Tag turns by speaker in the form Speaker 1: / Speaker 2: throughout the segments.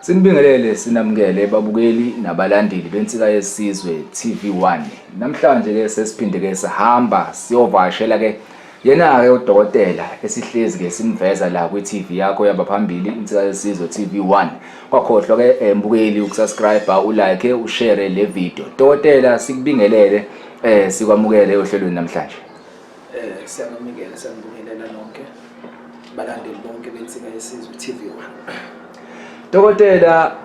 Speaker 1: Sinibingelele sinamukele babukeli nabalandeli beNsika Yesizwe TV1. Namhlanje ke sesiphinde ke sihamba siyovakashela ke yena ke udokotela esihlezi ke simveza la kwi TV yakho yabaphambili Insika Yesizwe TV1. Kwakhohlwa ke mbukeli ukusubscribe, ulike, ushare le video. Dokotela, sikubingelele, sikwamukele ohlelweni namhlanje.
Speaker 2: Siyanamukela, siyanibingelela nonke balandeli bonke beNsika Yesizwe TV1.
Speaker 1: Dokotela,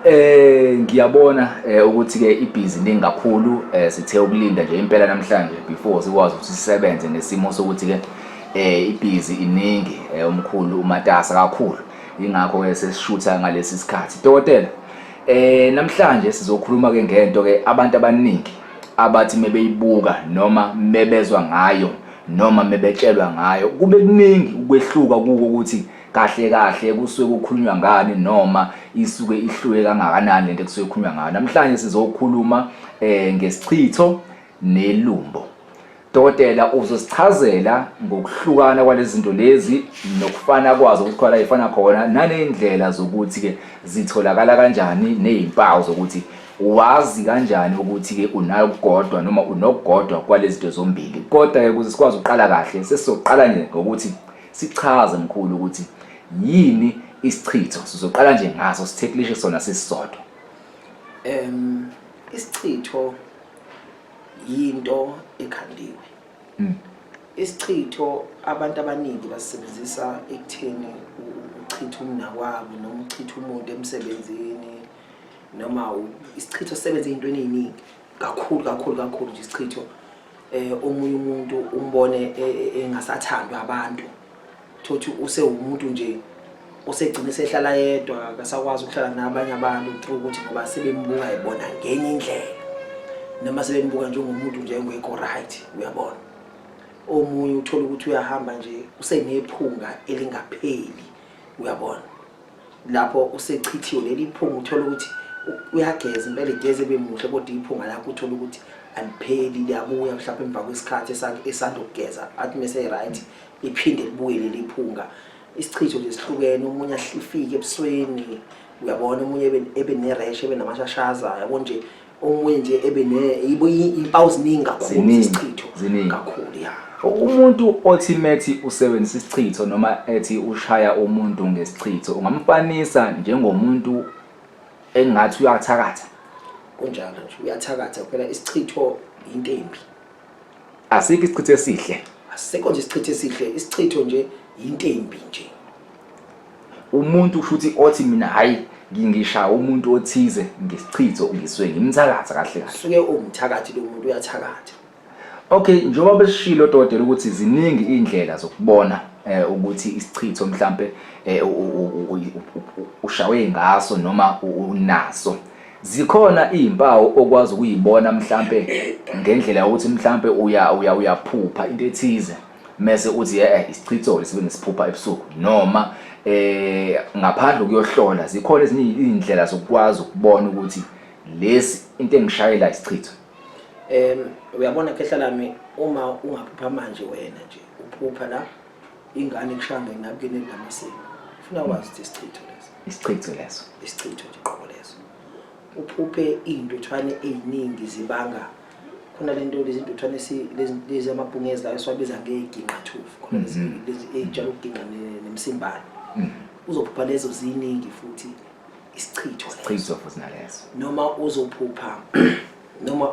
Speaker 1: ngiyabona ukuthi ke ibhizi iningi kakhulu. Sithe ukulinda nje impela namhlanje before sikwazi ukuthi sisebenze ngesimo sokuthi ke ibhizi iningi, umkhulu umatasa kakhulu, ingakho ke sesishutha ngalesi sikhathi. Dokotela, namhlanje sizokhuluma ke ngento ke abantu abaningi abathi mebeyibuka noma mebezwa ngayo noma mebetshelwa ngayo kube kuningi ukwehluka kuko ukuthi kahle kahle kusuke kukhulunywa ngani noma isuke ihluke kangakanani lento ekusuke kukhulunywa ngayo. Namhlanje sizokhuluma ngesichitho nelumbo. Dokotela, uzosichazela ngokuhlukana kwalezi zinto lezi nokufana kwazo, ukuthi khona ifana khona, naney'ndlela zokuthi-ke zitholakala kanjani, ney'mpawu zokuthi wazi kanjani ukuthi-ke unakukodwa noma unokukodwa kwalezi zinto zombili. Kodwa-ke ukuze sikwazi ukuqala kahle, sesizoqala nje ngokuthi sichaze, mkhulu, ukuthi yini isichitho. Sizoqala nje ngaso, sitheklishe sona sisisodwa.
Speaker 2: Isichitho yinto ekhandiwe. Isichitho abantu abaningi basebenzisa ekutheni uchitha umnakwabo noma uchitha umuntu emsebenzini, noma isichitho sisebenza ey'ntweni ey'ningi kakhulu kakhulu kakhulu nje. Isichitho, omunye umuntu umbone engasathandwa abantu, thothi usewumuntu nje osegcine sehlala yedwa, akasakwazi ukuhlala nabanye abantu through ukuthi ngoba sebembuka ebona ngenye indlela noma sebembuka njengomuntu nje engekho right, uyabona. Omunye uthola ukuthi uyahamba nje usenephunga elingapheli, uyabona, lapho usechithiwe leli phunga. Uthola ukuthi uyageza impela, igeze bemuhle, kodwa iphunga lakho uthola ukuthi alipheli, liyabuya mhlawumbe emva kwesikhathi esanda ukugeza, athi mese right iphinde libuye leli phunga. Isichitho nje sihlukene, omunye ahlifike ebusweni, uyabona, omunye ebe ne-rash, ebe namashashaza, yabo nje, omunye nje ebe ne yibo impawu ziningi kakhulu.
Speaker 1: Ziningi,
Speaker 2: zesichitho.
Speaker 1: Ziningi.
Speaker 2: Kakhulu, ya.
Speaker 1: Umuntu othi methi usebenzisa isichitho noma ethi ushaya umuntu ngesichitho, ungamfanisa njengomuntu engathi uyathakatha?
Speaker 2: Kunjalo nje, uyathakatha phela. Isichitho into embi.
Speaker 1: Asikho isichitho esihle.
Speaker 2: Asikho nje isichitho esihle. Isichitho nje into embi nje.
Speaker 1: Umuntu kusho othi mina hayi, ngishaya umuntu othize ngesichitho, ngisuke ngimthakatha kahle kahle.
Speaker 2: Suke uwumthakathi lo muntu, uyathakatha.
Speaker 1: Okay, njengoba besishilo, dokotela, ukuthi ziningi iy'ndlela zokubona ukuthi isichitho mhlampe ushawe ngaso noma unaso, zikhona iy'mpawu okwazi ukuyibona mhlampe ngendlela yokuthi mhlampe uya uya uyaphupha into ethize mese uthi isichitho lesibe ngisiphupha ebusuku, noma ngaphandle kuyohlola, zikhona ezinye iy'ndlela zokwazi ukubona ukuthi lesi into engishayela isichitho?
Speaker 2: Uyabona khehla lami, uma ungaphupha manje wena nje uphupha la ingane ikushaya ngenabukeni elinamasiko, ufuna wazi ukuthi isichitho leso.
Speaker 1: Isichitho leso.
Speaker 2: Isichitho nje qobo leso. Uphuphe iy'ntuthwane ey'ningi zibanga khona lento, lezi ntuthwane lezi amabhungezi layo esiwabiza ngey'ginqathuvu khona, lezi lezi ey'tshala ukuginqa nemsimbane, uzophupha lezo ziningi futhi, isichitho leso.
Speaker 1: Isichitho futhi naleso.
Speaker 2: Noma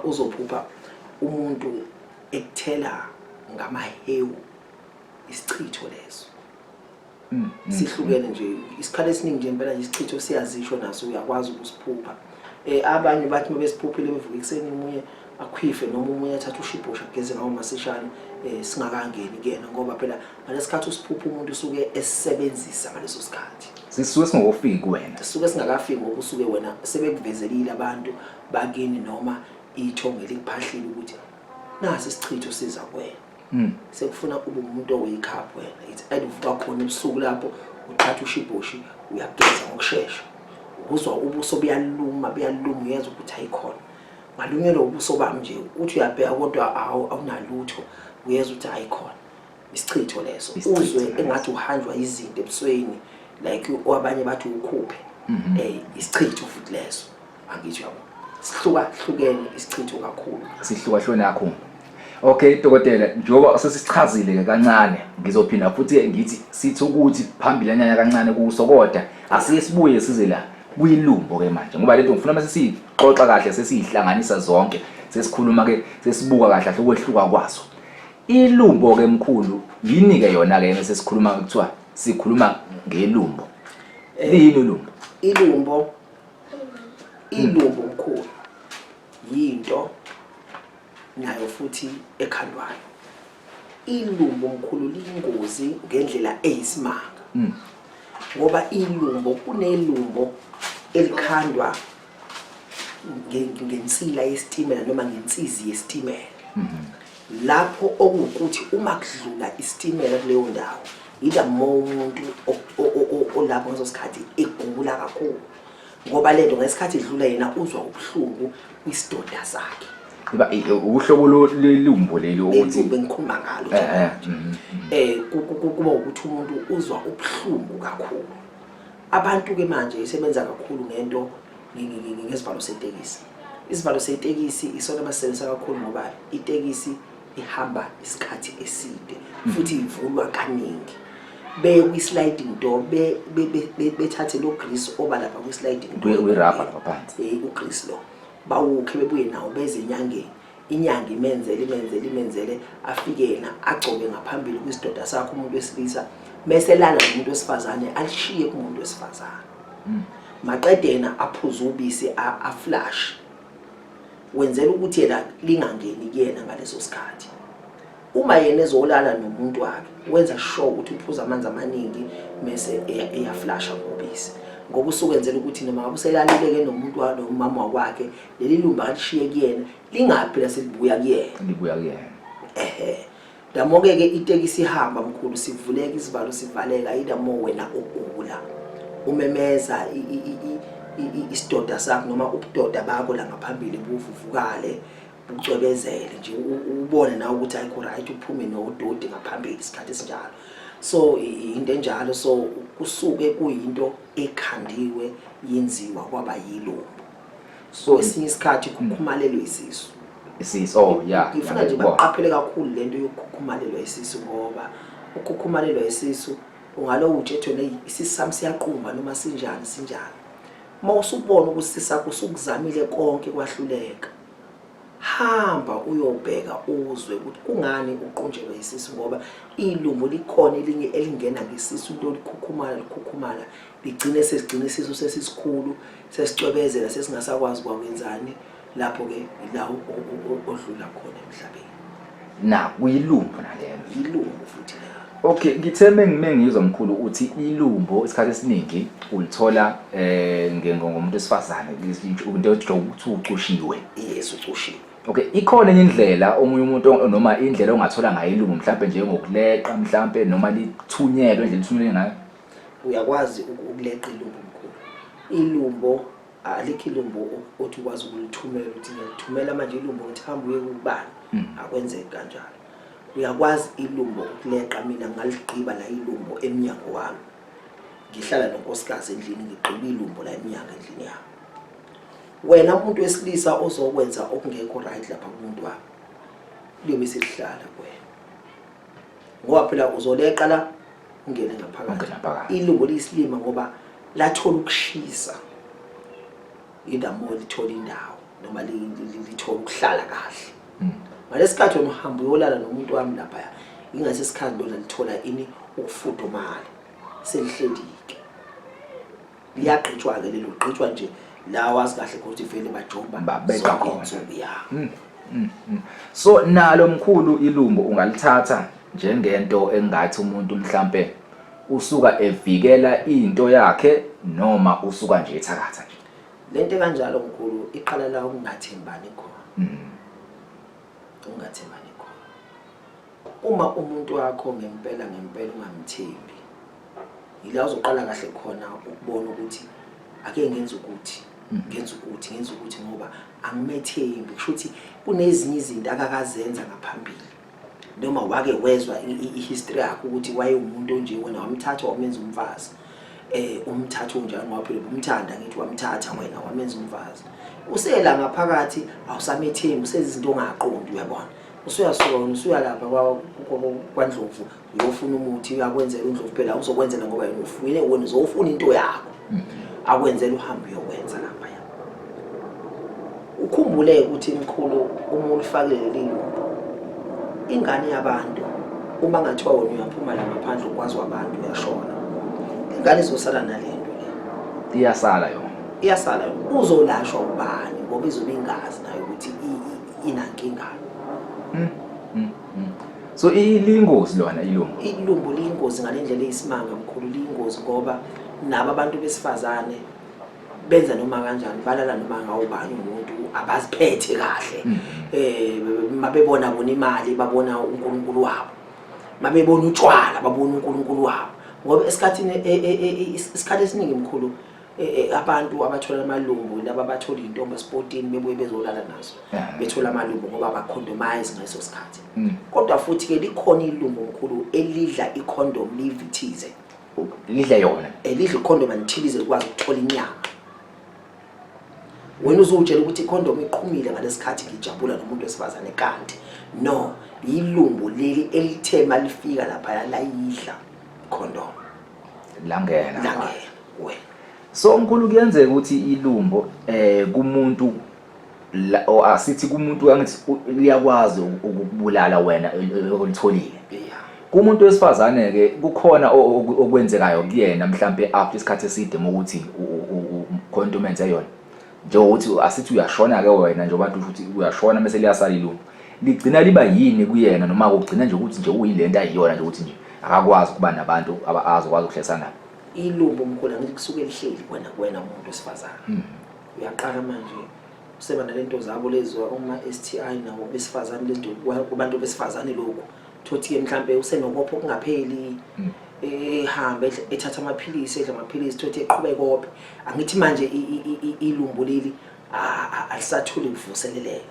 Speaker 2: uzophupha umuntu ekuthela ngamahewu, isichitho leso. Sihlukene nje isikhathi esiningi nje impela nje. Isichitho siyazisho naso, uyakwazi ukusiphupha. Abanye bathi uma besiphuphile bevuka ekuseni, omunye akhwife noma omunye athathe ushibhosha ageze ngawo masishane, singakangeni kuyena, ngoba phela ngalesikhathi usiphupha umuntu usuke esebenzisa ngaleso sikhathi.
Speaker 1: Sisuke singokufiki kuwena.
Speaker 2: Sisuke singakafiki, ngoba usuke wena sebekuvezelile abantu bakini noma ithongo elikuphahlile ukuthi nasi isichitho siza kuwena. Sekufuna ube umuntu o-wake up wena. It's either uvuka khona ebusuku lapho uthatha ushibhoshi uyageza ngokushesha, uzwa ubuso buyaluma, buyaluma, uyezwa ukuthi ayikhona, ngalunyelwa ubuso bami nje, uthi uyabheka kodwa awunalutho, uyezwa ukuthi ayikhona, isichitho leso.
Speaker 1: Isichitho
Speaker 2: Uzwe
Speaker 1: leso.
Speaker 2: Engathi uhanjwa izinto ebusweni, like abanye bathi ukhuphe. Isichitho futhi leso, angithi uyabo, sihluka hlukene isichitho kakhulu.
Speaker 1: Sihlukahlukene kakhulu. Okay dokotela, njengoba sesichazile ke kancane, ngizophinda futhi ngithi sithi ukuthi phambili anyanya kancane kuso, kodwa asike sibuye size la kuyilumbo ke manje, ngoba lento ngifuna mase siyixoxa kahle, sesiyihlanganisa zonke, sesikhuluma ke, sesibuka kahle kahle ukwehluka kwaso. Ilumbo ke mkhulu yini ke yona ke mase sikhuluma kuthiwa sikhuluma ngelumbo? Liyini ulumbo?
Speaker 2: Ilumbo mkhulu yinto nayo futhi ekhandwayo. Ilumbo mkhulu liyingozi ngendlela eyisimanga, ngoba ilumbo, kunelumbo elikhandwa ngensila yesitimela noma ngensizi yesitimela, lapho okuwukuthi uma kudlula isitimela kuleyo ndawo, yila umuntu olapho ngaleso sikhathi egula kakhulu, ngoba lento ngesikhathi idlula yena uzwa ubuhlungu kwisidoda sakhe.
Speaker 1: Iba uhlobo lelumbo leli
Speaker 2: ukuthi bengikhuluma ngalo kuba ukuthi umuntu uzwa ubuhlungu kakhulu. Abantu ke manje isebenza kakhulu ngento ngesivalo setekisi. Isivalo setekisi isona basebenzisa kakhulu, ngoba itekisi ihamba isikhathi eside futhi ivulwa kaningi. Beye kwi-sliding door, bethathe lo grease oba lapha kwi-sliding door,
Speaker 1: we-rubber lapha phansi.
Speaker 2: U-grease lo bawukhe, bebuye nawo, beze enyangeni, inyanga imenzele imenzele imenzele, afike yena agcobe ngaphambili kwisidoda sakhe umuntu wesilisa, mese lala nomuntu wesifazane, alishiye kumuntu wesifazane. Maqede yena aphuze ubisi, aflush, wenzela ukuthi yena lingangeni kuyena ngaleso sikhathi. Uma yena ezolala nomuntu wakhe, wenza sure ukuthi uphuza amanzi amaningi, mese eyaflasha ngobisi, ngoba usukwenzela ukuthi noma ngabe uselalile-ke nomuntu nomama wakwakhe, leli lumba alishiye kuyena, lingabi phela selibuya kuyena.
Speaker 1: Libuya kuyena.
Speaker 2: Ehe, Damoke-ke itekisi ihamba mkhulu, sivuleka isivalo, sivaleka, yidamo wena ugula, umemeza, isidoda sakho noma ubudoda bakho la ngaphambili buvuvukale, bucwebezele nje, ubone nawe ukuthi ayikho right, uphume nodoti ngaphambili isikhathi esinjalo. So into enjalo, so kusuke kuyinto ekhandiwe, yenziwa kwaba yilumbo.
Speaker 1: So
Speaker 2: kwesinye isikhathi kukhukhumalelwe isisu.
Speaker 1: Isisu, oh yeah.
Speaker 2: Ngifuna nje baqaphele kakhulu lento yokukhukhumalelwa isisu, ngoba ukukhukhumalelwa isisu ungalo utshethwe ne isisu sami siyaqumba noma sinjani sinjani. Uma usubona ukuthi isisu sakho usukuzamile konke kwahluleka, hamba uyobheka uzwe ukuthi kungani uqunjelwa isisu, ngoba ilumbo likhona elinye elingena ngesisu, into likhukhumala likhukhumala, ligcine sesigcina isisu sesisikhulu, sesicwebezela, sesingasakwazi kwakwenzani. Lapho-ke ila odlula khona emhlabeni.
Speaker 1: Na kuyilumbo nalelo?
Speaker 2: Ilumbo futhi lelo.
Speaker 1: Okay, ngithe mengizwa mkhulu uthi ilumbo isikhathi esiningi ulithola ngomuntu wesifazane, into ethi ukuthi ucushiwe.
Speaker 2: Yes, ucushiwe.
Speaker 1: Okay, ikhona enye indlela omunye umuntu noma indlela ongathola ngayo ilumbo, mhlawumbe njengokuleqa mhlawumbe, noma lithunyelwe, indlela lithunyelwe ngayo?
Speaker 2: Uyakwazi ukuleqa ilumbo mkhulu. Ilumbo alikho ilumbo othi ukwazi ukulithumela, uthi ngiyalithumela manje ilumbo, ngithi hamba uye kubani, akwenzeki kanjalo. Uyakwazi ilumbo ukuleqa. Mina ngaligqiba la ilumbo emnyango wami, ngihlala nonkosikazi endlini, ngigqiba ilumbo la emnyango endlini yami. Wena umuntu wesilisa ozokwenza okungekho right lapha kumuntu wami, liyobe selihlala kuwena, ngoba phela uzoleqa la, ungene ngaphakathi.
Speaker 1: Ungene ngaphakathi.
Speaker 2: Ilumbo liyisilima ngoba lathola ukushisa, indawo lithola indawo noma lithola ukuhlala kahle. Ngalesikhathi wena uhamba uyolala nomuntu wami lapha, ingase isikhathi lona lithola ini, ukufudumala, selihlelike, liyagqitshwa-ke lelo, gqitshwa nje la, wazi kahle ukuthi vele bajomba
Speaker 1: Babeka
Speaker 2: zonke
Speaker 1: khona.
Speaker 2: iy'nsuku ya.
Speaker 1: So nalo mkhulu ilumbo ungalithatha njengento engathi umuntu mhlambe usuka evikela into yakhe, noma usuka nje ethakatha nje?
Speaker 2: Lento kanjalo mkhulu iqala la ukungathembani khona. Ukungathembani khona, uma umuntu wakho ngempela ngempela ungamthembi, yila uzoqala kahle khona ukubona ukuthi ake ngenze ukuthi, ngenze ukuthi, ngenze ukuthi, ngoba angimethembi. Kusho ukuthi kunezinye izinto akakazenza ngaphambili, noma wake wezwa i-history yakhe ukuthi wayewumuntu onje, wena wamthatha wamenza umfazi. Umthatha unjani ngoba phela ubumthanda, ngithi wamthatha wena wamenza umfazi, usela ngaphakathi, awusamethembi, usezinto ongaqondi, uyabona. Usuyasuka wena usuya lapha kwaNdlovu uyofuna umuthi, uyakwenzela uNdlovu phela, uzokwenzela ngoba yena ufune, wena uzofuna into yakho, akwenzela uhambe uyokwenza lapha. Ukhumbule ukuthi mkhulu, uma ulifakile leli lumbo, ingane yabantu, uma ngathiwa wena uyaphuma la ngaphandle ukwazi wabantu uyashona, ingane izosala nalento le.
Speaker 1: Iyasala yona.
Speaker 2: Iyasala yona. Uzolashwa ubani ngoba izobe ingazi nayo ukuthi inankinga.
Speaker 1: So iliyingozi lona ilumbo.
Speaker 2: Ilumbo liyingozi ngalendlela eyisimanga mkhulu, liyingozi ngoba nabo abantu besifazane benza noma kanjani, balala noma ngawubani umuntu, abaziphethe kahle. Mabebona bona imali babona uNkulunkulu wabo, mabebona utshwala babona uNkulunkulu wabo, ngoba esikhathini isikhathi esiningi mkhulu, abantu abathola amalumbu laba bathola intombi esipotini bebuye bezolala nazo, bethola amalumbu ngoba abacondomize ngaleso sikhathi. Kodwa futhi ke likhona ilumbu mkhulu elidla icondom livithize.
Speaker 1: Lidla yona.
Speaker 2: Elidla icondom until ize likwazi ukuthola inyama. Wena uzowutshela ukuthi icondom iqhumile ngalesikhathi ngijabula nomuntu wesifazane, kanti no, ilumbu leli elithe malifika lapha layidla condom.
Speaker 1: Langena.
Speaker 2: Langena wena.
Speaker 1: So mkhulu, kuyenzeka ukuthi ilumbo kumuntu asithi kumuntu, angithi liyakwazi ukubulala wena olitholile. Kumuntu wesifazane ke kukhona okwenzekayo kuyena mhlambe after isikhathi eside mokuthi khona into omenze yona, njengokuthi asithi uyashona ke wena, njengoba usho ukuthi uyashona mase liyasala ilumbo, ligcina liba yini kuyena, noma kugcina nje ukuthi nje uyilento ayiyona nje, ukuthi nje akakwazi ukuba nabantu azokwazi ukuhlalisana nabo?
Speaker 2: Ilumbo mkhulu, angithi kusuke lihleli kwena kuwena umuntu wesifazane. Uyaqala manje useba nalento zabo lezo uma STI nabo besifazane, lezinto kubantu besifazane lokhu, thothi ke mhlambe usenokopho okungapheli, ehambe ethatha amaphilisi, edla amaphilisi, thothi eqhubeka kophe. Angithi manje ilumbo leli alisatholi kuvuseleleka,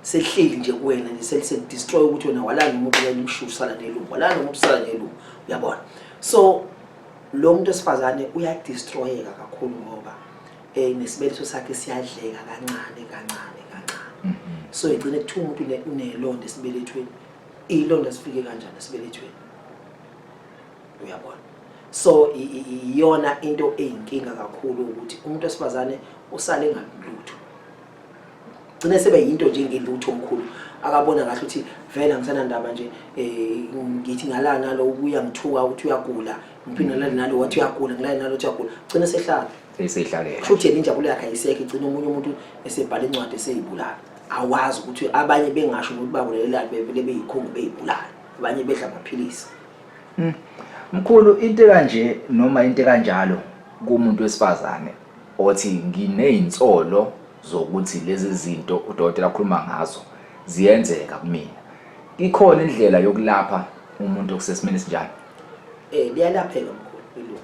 Speaker 2: selihleli nje kuwena nje, selise-destroy ukuthi wena walala nomuntu limshushu, sala nelumbo, walala nomuntu usala nelumbo, uyabona. So lo muntu wesifazane uyadestroyeka kakhulu ngoba nesibeletho sakhe siyadleka kancane kancane kancane. So igcine kuthiwa umuntu unelonda esibelethweni. Ilonda sifike kanjani esibelethweni, uyabona? So iyona into eyinkinga kakhulu ukuthi umuntu wesifazane usale engalutho, gcine sebe yinto nje ngelutho omkhulu, akabona kahle ukuthi vele angisanandaba nje, ngithi ngalala nalo ubuya ngithuka ukuthi uyagula, ngiphinde ngilale nalo wathi uyagula, ngilale nalo wathi uyagula, gcine sehlala.
Speaker 1: Seyihlalela.
Speaker 2: Kusho ukuthi yena injabulo yakhe ayisekho, igcine omunye umuntu esebhala incwadi eseyibulala, awazi ukuthi abanye bengasho nokuthi babulelelani, bevele beyikhungu beyibulala, abanye bedla amaphilisi.
Speaker 1: Mkhulu, into kanje noma into kanjalo kumuntu wesifazane othi nginezinsolo zokuthi lezi zinto udokotela akhuluma ngazo ziyenzeka kumina, ikhona indlela yokulapha umuntu okusesimeni esinjalo?
Speaker 2: Liyalapheka mkhulu ilumbo,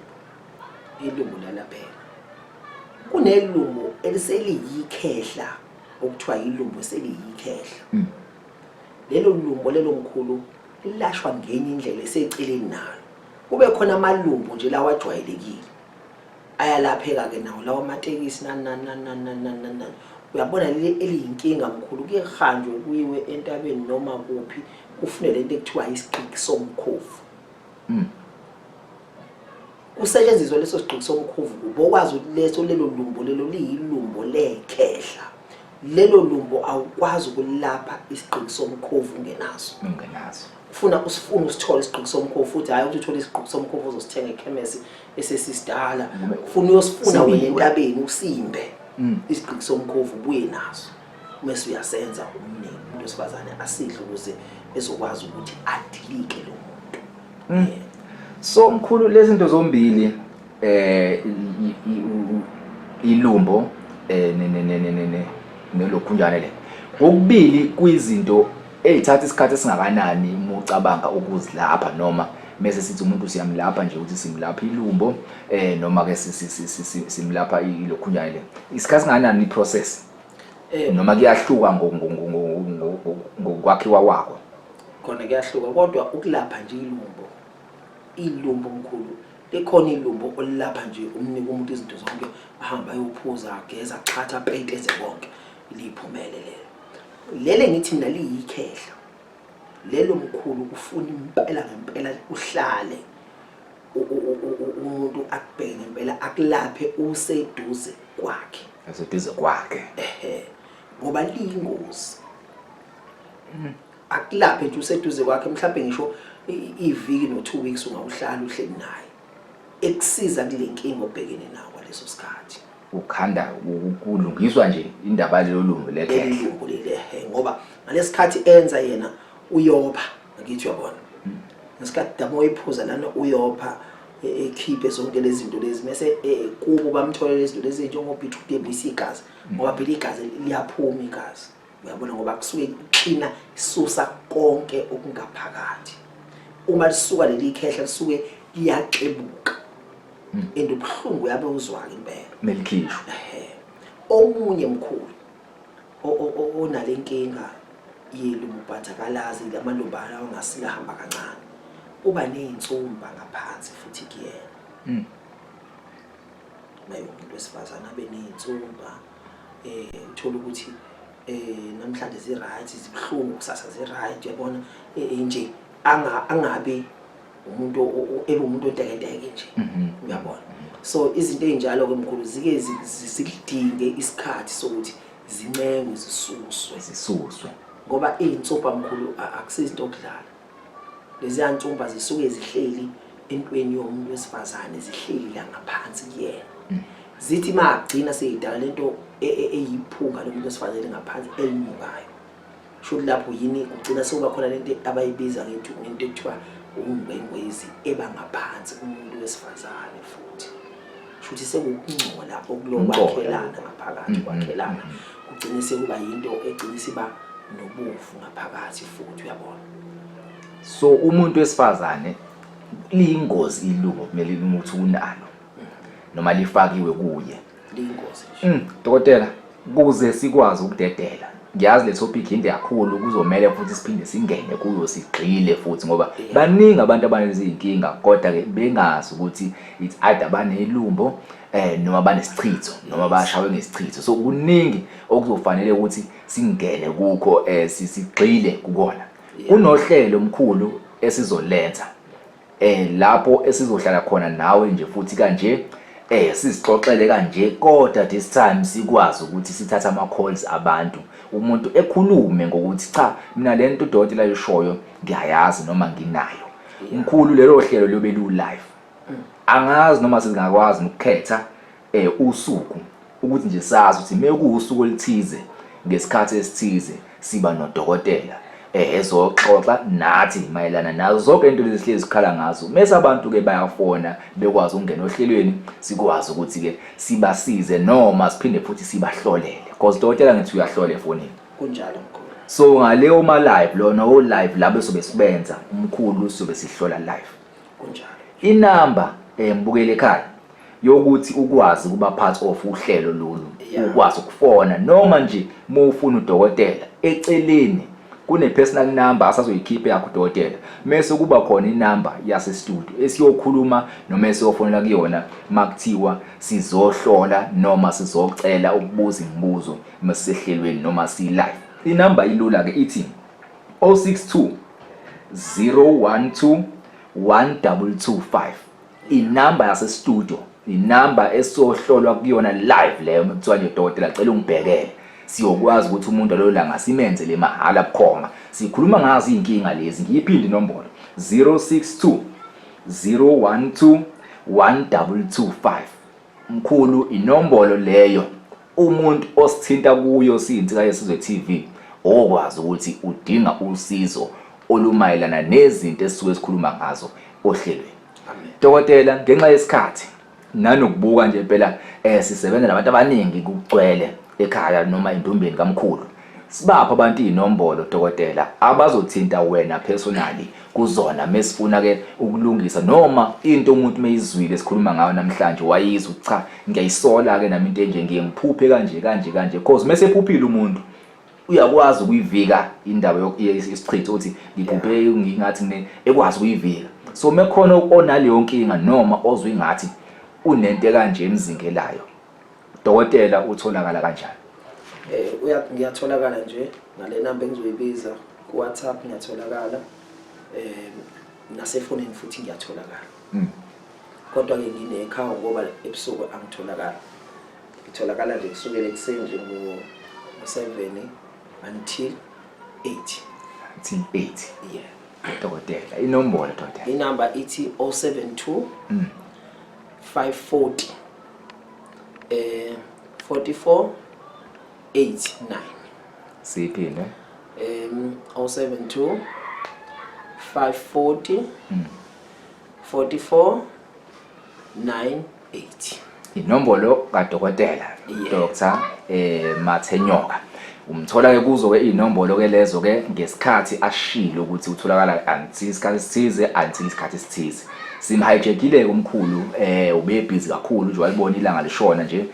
Speaker 2: ilumbo liyalapheka. Kunelumbo eliseliyikhehla okuthiwa ilumbo seliyikhehla. Lelo lumbo lelo mkhulu lilashwa ngenye indlela eseceleni nalo. Kube khona amalumbo nje lawa ajwayelekile, ayalapheka ke nawo lawa amatekisi nani nani nani nani nani nani nani nani. Uyabona leli eliyinkinga mkhulu, kuye kuhanjwe kuyiwe entabeni noma kuphi, kufune lento ekuthiwa isiqiki somkhovu. Kusetshenziswa leso siqiki somkhovu kubo okwazi ukuthi leso lelo lumbo lelo liyilumbo lekhehla, lelo lumbo awukwazi ukulapha isiqiki somkhovu ungenaso.
Speaker 1: Ungenaso.
Speaker 2: Ufuna usifuna usithole isiqiki somkhovu futhi, hayi ukuthi uthole isiqiki somkhovu ozosithenga ekhemesi esesisidala, ufuna uyosifuna wena
Speaker 1: Simbiwe.
Speaker 2: entabeni, usimbe isiqiki somkhovu, ubuye naso mase uyasenza umningi umuntu wesifazane asidle ukuze ezokwazi ukuthi adilike lo muntu.
Speaker 1: So mkhulu, lezi zinto zombili, ilumbo ne ne ne ne ne ne nelokhunjane le, kokubili kuyizinto eyithatha isikhathi esingakanani uma ucabanga ukuzilapha, noma mase sithi umuntu siyamlapha nje ukuthi simlapha ilumbo noma ke simlapha ilokhunjane le, isikhathi singakanani iprocess, noma kuyahluka ngokwakhiwa kwakho?
Speaker 2: Khona kuyahluka, kodwa ukulapha nje ilumbo, ilumbo mkhulu, Likhona ilumbo olilapha nje, umnika umuntu izinto zonke, ahambe ayophuza, ageza, achatha, apeyinte, enze konke, liphumele lelo. Lele ngithi mina liyikhehla lelo mkhulu, kufuna impela ngempela uhlale umuntu akubheke ngempela, akulaphe useduze kwakhe.
Speaker 1: Useduze kwakhe.
Speaker 2: Ehe, ngoba liyingozi. Akulaphe nje useduze kwakhe, mhlawumbe ngisho iviki no 2 weeks ungawuhlala uhleli naye, ekusiza kule nkinga obhekene nayo kwaleso sikhathi.
Speaker 1: Ukhanda kulungiswa nje indaba yalelo lumbo lekhehla.
Speaker 2: Leli leli, ngoba ngalesikhathi enza yena uyopha, ngithi uyabona, ngesikhathi damo oyiphuza lana uyopha, ekhiphe zonke lezi zinto lezi, mase kubo bamtholela lezi zinto lezi njengo-beetroot ebuyisa igazi, ngoba phela igazi liyaphuma igazi, uyabona, ngoba kusuke kuklina, isusa konke okungaphakathi. Uma lisuka leli khehla lisuke liyaxebuka and ubuhlungu uyabe uzwa-ke impela
Speaker 1: melikhishwa.
Speaker 2: Ehhe. Omunye mkhulu onale nkinga yelumubhathakalazi, lamalumba lawo angasile, ahamba kancane, uba neyinsumpa ngaphansi futhi kuyena. Maye umuntu wesifazane abe neyinsumpa, uthola ukuthi namhlanje zi-right, zibuhlungu, kusasa zi-right, uyabona, nje angabi umuntu ebe umuntu ontekenteke nje, uyabona. So izinto ey'njalo-ke mkhulu zike zilidinge isikhathi sokuthi zincengwe, zisuswe.
Speaker 1: Zisuswe.
Speaker 2: Ngoba iy'nsumpa mkhulu akusizinto okudlala. Leziya nsumpa zisuke zihleli entweni yomuntu wesifazane, zihleli la ngaphansi kuyena. Zithi magcina seyidala lento eyiphunga lomuntu wesifazane ngaphansi elinukayo. Sho lapho yini kugcina sekuba khona lento abayibiza ngento ekuthiwa ungwengwezi eba ngaphansi kumuntu wesifazane futhi. Shuthi sekukungcola okulokwakhelana ngaphakathi, kwakhelana kugcine sekuba yinto egcine siba nobovu ngaphakathi futhi, uyabona.
Speaker 1: So umuntu wesifazane liyingozi ilungu kumele ukuthi unalo noma lifakiwe kuye.
Speaker 2: Liyingozi nje.
Speaker 1: Dokotela, kuze sikwazi ukudedela, ngiyazi le topic inde kakhulu, kuzomele futhi siphinde singene kuyo sigxile futhi, ngoba baningi abantu abanezinkinga kodwa ke bengazi ukuthi it's either banelumbo noma banesichitho noma bashawe ngesichitho. So kuningi okuzofanele ukuthi singene kukho, sigxile kukona. Kunohlelo omkhulu esizolenza lapho esizohlala khona nawe nje futhi kanje, sizixoxele kanje, kodwa this time sikwazi ukuthi sithathe ama calls abantu, umuntu ekhulume ngokuthi cha, mina lento udokotela ayishoyo ngiyayazi noma nginayo. Mkhulu, lelo hlelo liyobe lu live. Angazi noma singakwazi ukukhetha usuku ukuthi nje sazi ukuthi mekuwusuku oluthize ngesikhathi esithize siba nodokotela ezoxoxa nathi mayelana nazo zonke into lezi sihlezi sikhala ngazo, mese abantu ke bayafona bekwazi ukungena ohlelweni, sikwazi ukuthi ke sibasize noma siphinde futhi sibahlolele, because dokotela ngithi uyahlola efonini.
Speaker 2: Kunjalo mkhulu.
Speaker 1: So ngaleyo ma live lona o live labo sobe sibenza umkhulu, sobe sihlola live.
Speaker 2: Kunjalo.
Speaker 1: Inamba mbukele ekhaya yokuthi ukwazi ukuba part of uhlelo lolu, ukwazi ukufona noma nje mawufuna udokotela eceleni, kune personal number asazoyikhipha yakho udokotela, mase kuba khona inamba yase studio esiyokhuluma noma esiyofonela kuyona makuthiwa sizohlola noma sizocela ukubuza imibuzo masisehlelweni noma si live. Inamba ilula ke, ithi 062 012 1225, inamba yase studio, inamba esohlolwa kuyona live leyo. Mekuthiwa nje dokotela cela ungibhekele, siyokwazi ukuthi umuntu lelo langa simenze le mahala bukhoma, sikhuluma ngazo izinkinga lezi. Ngiyiphinde inombolo, 062 012 1225. Mkhulu, inombolo leyo umuntu osithinta kuyo siyinsika yesizwe TV okwazi ukuthi udinga usizo olumayelana nezinto esisuke sikhuluma ngazo ohlelweni. Dokotela, ngenxa yesikhathi nanokubuka nje phela, sisebenza nabantu abaningi, kugcwele ekhaya noma endumbeni kamkhulu, sibapha abantu inombolo dokotela abazothinta wena personally kuzona mesifuna ke ukulungisa noma into umuntu meyizwile sikhuluma ngayo namhlanje, wayizwa cha, ngiyayisola ke nami into enje, ngiye ngiphuphe kanje kanje kanje, cause mase ephuphile umuntu uyakwazi ukuyivika indaba yesichitho, uthi ngiphuphe ngingathi ngine ekwazi ukuyivika. So mekhona onaleyo nkinga noma ozwa ingathi unento ekanje emzingelayo, dokotela, utholakala kanjani?
Speaker 2: Eh, ngiyatholakala nje ngale namba engizoyibiza ku WhatsApp, ngiyatholakala nasefonini futhi ngiyatholakala. Kodwa ke nginekhaya ngoba ebusuku angitholakala. Ngitholakala nje kusukela ekuseni nje ngo-7 until 8.
Speaker 1: Until 8.
Speaker 2: Yeah.
Speaker 1: Dokotela, inombolo, dokotela.
Speaker 2: Inamba ithi 072 540 44 89.
Speaker 1: Siyiphinde.
Speaker 2: 072 540 44 98.
Speaker 1: Inombolo kadokotela Dr Mathenyoka. Umthola ke kuzo ke inombolo ke lezo ke ngesikhathi ashilo ukuthi utholakala until isikhathi esithize, until isikhathi esithize. Simhijackile umkhulu, ube busy kakhulu nje, walibona ilanga lishona nje,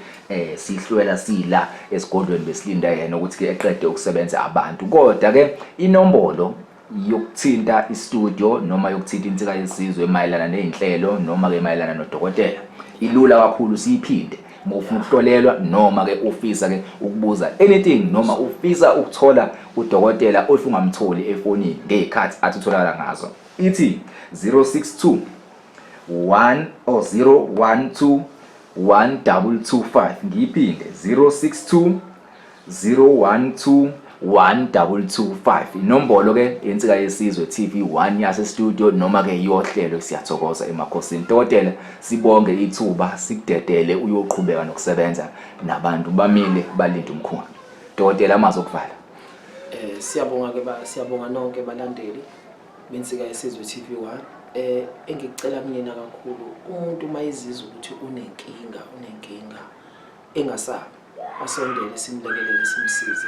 Speaker 1: sihlwela sila esigodlweni besilinda yena ukuthi ke eqede ukusebenza abantu. Kodwa ke inombolo yokuthinta istudio noma yokuthinta Insika Yesizwe mayelana nezinhlelo noma ke mayelana nodokotela ilula kakhulu, siyiphinde. Uma ufuna ukuhlolelwa noma ke ufisa ke ukubuza anything noma ufisa ukuthola udokotela othi ungamtholi efonini ngezikhathi athi utholakala ngazo, ithi 062 1 or 012 1225. Ngiyiphinde, 062 012 1225, inombolo ke Insika Yesizwe TV 1 yase studio noma ke yohlelo Siyathokoza Emakhosini. Dokotela, sibonge ithuba, sikudedele uyoqhubeka nokusebenza nabantu, bamile balinde umkhulu. Dokotela, amazwi okuvala.
Speaker 2: Siyabonga ke, ba siyabonga nonke balandeli beNsika Yesizwe TV1. Engikucela kunina kakhulu, umuntu uma ezizwa ukuthi unenkinga, unenkinga, engasabi, asondele simlekelele, simsize.